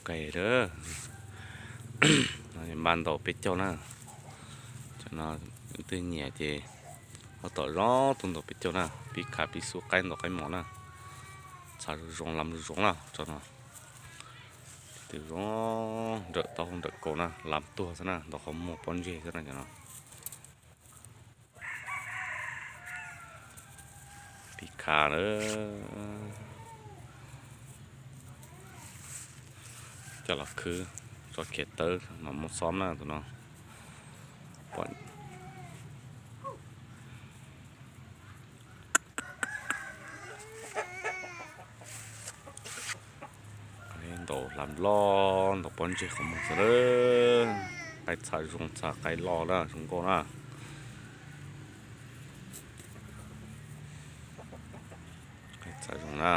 Nqes lawm, npaj ntaus peb caug na. Cov no twg nyiam ces ho tom zoo tus ntaus peb caug na, pib khav pib xub qaib ntaus qaib mos na. Txha zoo zoo lam zoo na, cov no. Twb zoo nrawm taub hau nrawm kaus na, lam tuag xwb na, ntaus qhov muag pob ntseg xwb na cov no. Pib khav lawm. Coj los khwb tso khiav tawb mas muab xob na tus no. Ntaus hlav loj ntaus pob ntseg qhov muag xwb lawm. Qaib txha zoo txha qaib loj na zoo nkauj na. Qaib txha zoo na.